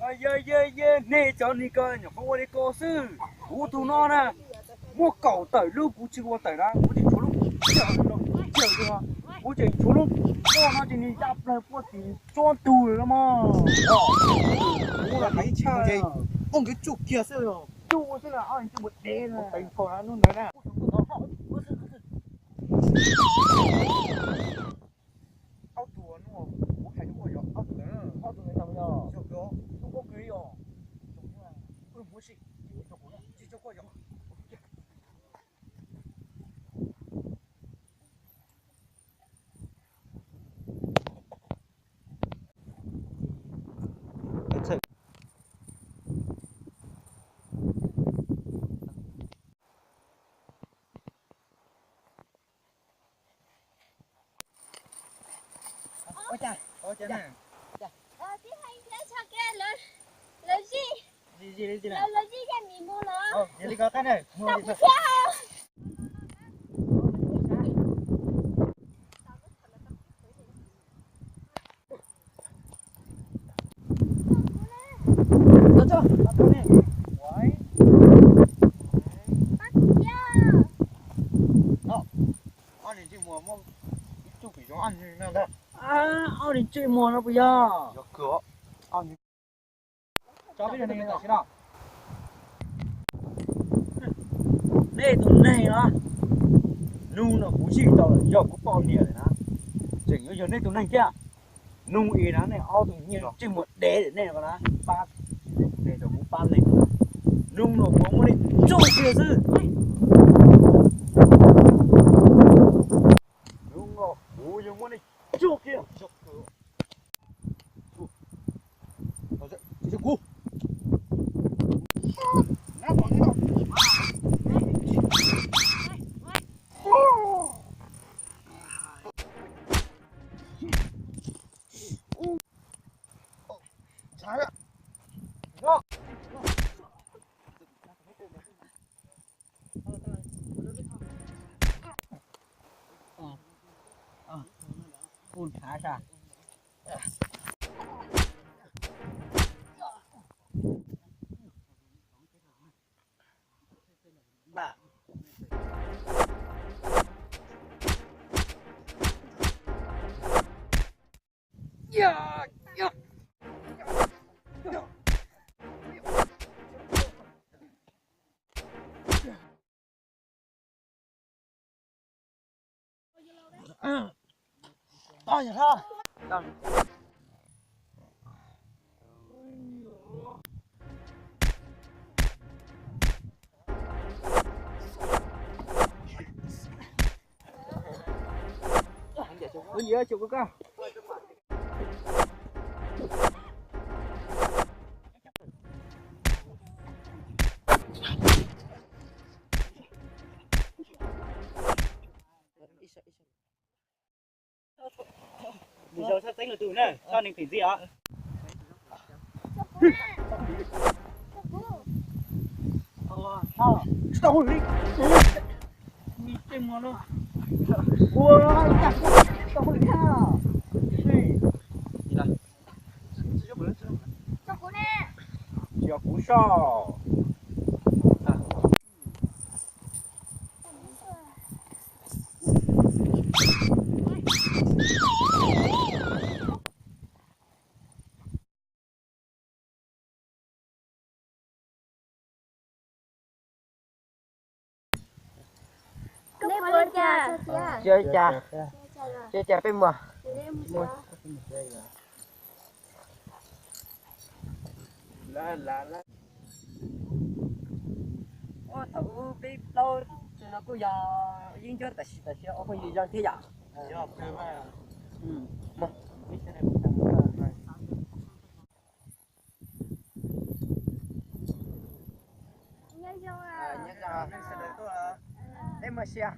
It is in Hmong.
Ye ye ye, nej cov niag ko nyuam qhuav ua li ko xwb. Kuv tus no na, muaj kaum tawm lub kuv tsis ua tawm na, kuv tseem tshuav lub, kuv tseem tshuav lub, no ces nws ya plaws puag tim tsob ntug lawm no mog. Kuv los hais tshaj, ua nkawd tsuj kiag xwb, tsuj xwb na, ob niag tsuj mus dev na. Ob tug no, kuv hais rau koj yog ob tug na, ob tug na, yog kawg, tub koj kawg li os. Tsis tso koj yog. Ua cas, ua cas na? Tib hais thiab tso kiag lawv, lawv zij, zij, zij li lawv, lawv zij yam mis mus los. Yog li ko qab na, mus li thiab. Ob niag ntsej muag no puas yog? Tso peb tus neeg tam sim no. Nej tus neeg no, hnub no kuv zij tau lawm, yog kuv poj niam lawm na. Tseem yuav yog nej tus neeg thiab. Hnub i na nej ob tug ntsej muag dev lawm nej no na, pab, nej rau kuv pab nej. Hnub no kuv muab nej tsuj kiag xwb. Hnub no kuv yuav muab nej tsuj kiag. Nws zoo sab tseeb lus tus na, txhob neeg phim ntxiv os. Tsis yog kuv soj. Tsis ua cas, tsis ua cas, peb mus. Thaum ub peb plaub tus no kuj yog yeeb ncuab tam sim tam sim ua phooj ywg zoo thiab yom. Peb mus sia.